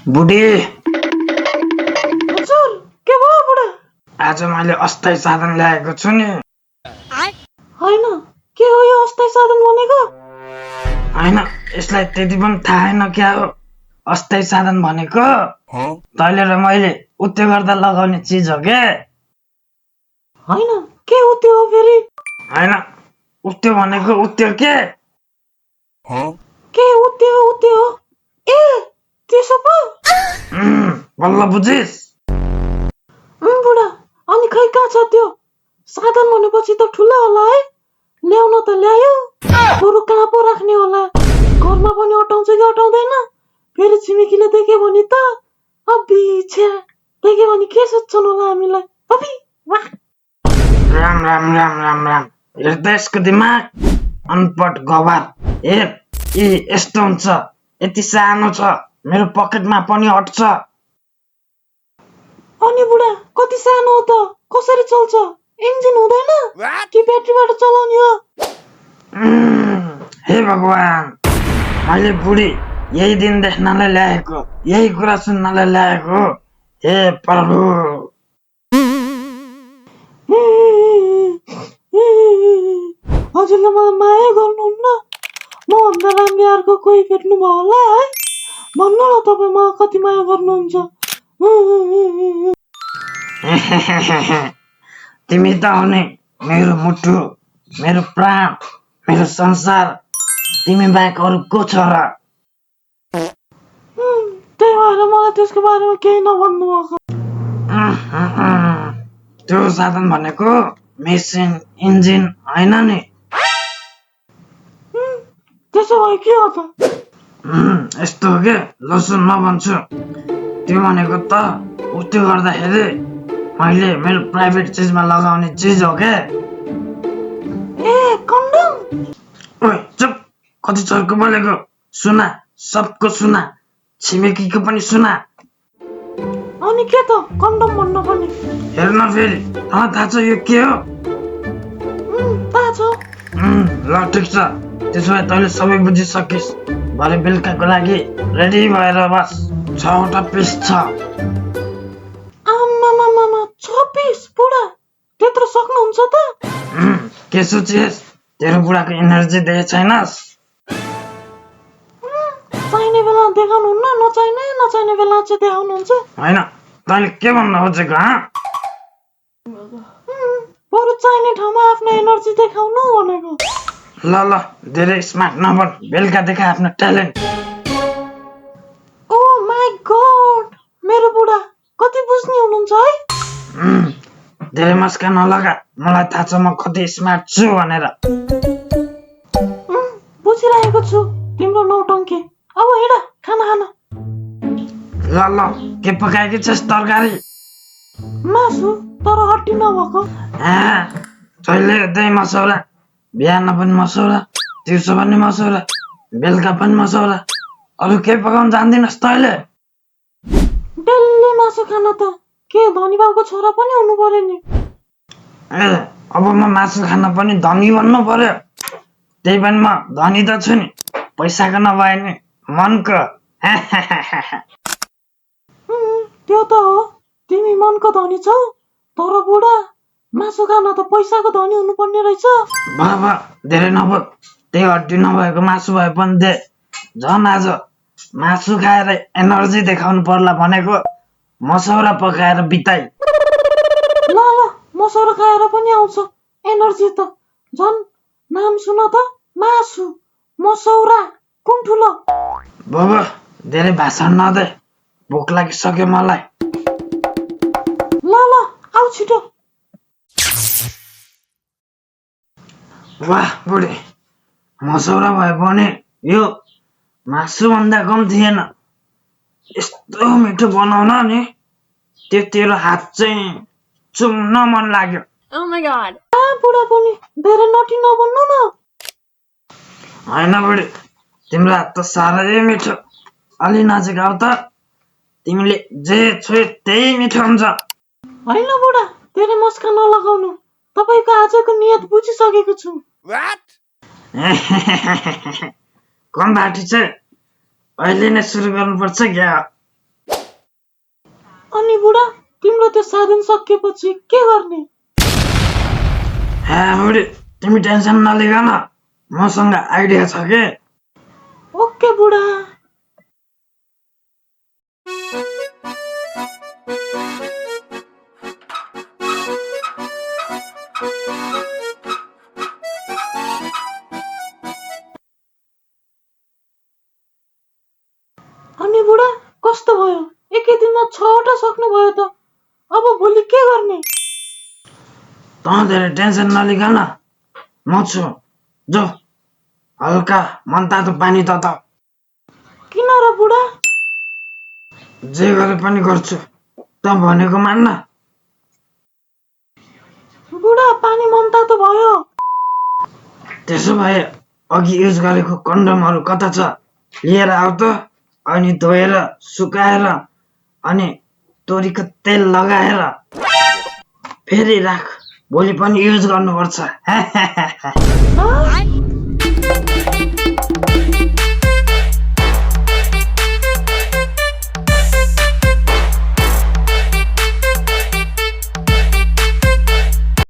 बुढी हजुर के भयो बुढा? आज मैले अस्थायी साधन ल्याएको छु नि। होइन के हो यो अस्थायी साधन भनेको? होइन यसलाई त्यति पनि थाहा छैन क्या हो अस्थायी साधन भनेको। तैँले र मैले उत्यो गर्दा लगाउने चिज हो के। होइन के हो त्यो फेरि? होइन उत्यो भनेको उत्यो के उत्यो ए त्यसो पो बल्ल बुझिस। बुढा अनि खै कहाँ छ त्यो साधन? भनेपछि त ठुलो होला है, ल्याउन त ल्यायो, बरु कहाँ पो राख्ने होला? घरमा पनि अटाउँछ कि अटाउँदैन? फेरि छिमेकीले देख्यो भने त अबिछ्या, देख्यो भने के सोच्छन् होला हामीलाई? अबि वाह। राम राम राम राम राम हेर्दा यसको दिमाग अनपढ गवार। हेर यी यस्तो हुन्छ, यति सानो छ, मेरो पकेटमा पनि अट्छ। अनि बुढा कति सानो हो त? कसरी चल्छ? इन्जिन हुँदैन कि ब्याट्रीबाट चलाउने हो? हे भगवान, मैले बुढी यही दिन देख्नलाई ल्याएको, यही कुरा सुन्नलाई ल्याएको। हे प्रभु। हजुरले मलाई माया गर्नुहुन्न, म भन्दा राम्रो अर्को कोही भेट्नु भयो होला है? भन्नु न तपाईँ मलाई कति माया गर्नुहुन्छ? तिमी त हो नि मेरो मुटु, मेरो प्राण, मेरो संसार। तिमी बाहेक अरू को छ र? त्यही भएर मलाई त्यसको बारेमा केही नभन्नु भएको। त्यो साधन भनेको मेसिन इन्जिन होइन नि। त्यसो भए के हो त? यस्तो हो के, ल सुन म भन्छु। त्यो भनेको त उत्यो गर्दाखेरि मैले मेरो प्राइभेट चिजमा लगाउने चिज हो के। ए कन्डम? ओए चुप, कति चर्को बोलेको? सुना, सबको सुना, छिमेकीको पनि सुना। अनि के त कन्डम भन्न पनि? हेर्न फेरि, तँलाई थाहा छ यो के हो? थाहा छ। ल ठिक छ, त्यसो भए तैँले सबै बुझिसकिस्। भरे बेलुकाको लागि रेडी भएर बस। 6वटा पिस छ। आमामामा 6 पिस? बुढा त्यत्रो सक्नुहुन्छ त? के सोचिएस्? तेरो बुढाको एनर्जी देखे छैनस्? चाहिने बेला देखाउनुहुन्न, नचाहिने बेला चाहिँ देखाउनुहुन्छ। होइन, तैँले के भन्न खोजेको हँ? बरु चाहिने ठाउँमा आफ्नो एनर्जी देखाउनु भनेको। ल धेरै स्मार्ट नबन, बेलुका देखा आफ्नो ट्यालेन्ट। ओ माई गॉड, मेरो बुढा कति बुझ्ने हुनुहुन्छ है? धेरै मस्का नलगा, मलाई थाहा छ म कति स्मार्ट छु भनेर। बुझिरहेको छु तिम्रो नौटङ्की। अब हिँड खाना खान। ल के पकाएकी छस् तरकारी? मासु, तर हड्डी नभएको। जहिले दही मसौरा, बिहान पनि मसौरा, दिउँसो पनि मसौरा, बेलुका पनि मसौरा। अरू केही पकाउन जान्दिनस् तैँले? डेली मासु खान त के धनी बाबुको छोरा पनि हुनु पर्यो नि? अब म मासु खान पनि धनी बन्नु पर्यो? त्यही पनि म धनी त छु नि, पैसाको नभए नि मनको। त्यो त हो, तिमी मनको धनी छौ, तर बुढा मासु खान त पैसाको धनी हुनुपर्ने रहेछ। बाबा धेरै नबोल, त्यही हड्डी नभएको मासु भए पनि दे। झन् आज मासु खाएर एनर्जी देखाउनु पर्ला भनेको मसौरा पकाएर बिताइ। ल मसौरा खाएर पनि आउँछ एनर्जी त। झन् नाम सुन त, मासु मसौरा कुन ठुलो? बाबा धेरै भाषण नदे, भोक लागिसक्यो मलाई। ल आऊ छिटो। वाह बुढी, मसौरा भए पनि यो मासु भन्दा कम थिएन। यस्तो मिठो बनाउन नि, त्यो तेरो हात चाहिँ चुम्न मन लाग्यो। बुढा पनि धेरै नटी नबन्नु न। होइन बुढी, तिम्रो हात त साह्रै मिठो। अलि नजिक आऊ त, तिमीले जे छोए त्यही मिठो हुन्छ। होइन बुढा धेरै मस्का नलगाउनु, तपाईँको आजको नियत बुझिसकेको छु। कम भाटी चाहिँ अहिले नै सुरु गर्नुपर्छ क्या? अनि बुढा तिम्रो त्यो साधन सकिएपछि के गर्ने? बुढी तिमी टेन्सन नलिग न, मसँग आइडिया छ के। ओके बुढा। अनि बुढा कस्तो भयो? एकै दिनमा 6वटा सक्नुभयो त। अब भोलि के गर्ने? तँ धेरै टेन्सन नलिग न, म छु। जो हल्का मनतातो पानी त किन र बुढा? जे गरे पनि गर्छु, तँ भनेको मान्न। बुढा पानी मनतातो भयो। त्यसो भए अघि युज गरेको कन्डमहरू कता छ? लिएर आऊ त। अनि धोएर सुकाएर अनि तोरीको तेल लगाएर फेरि राख, भोलि पनि युज गर्नुपर्छ।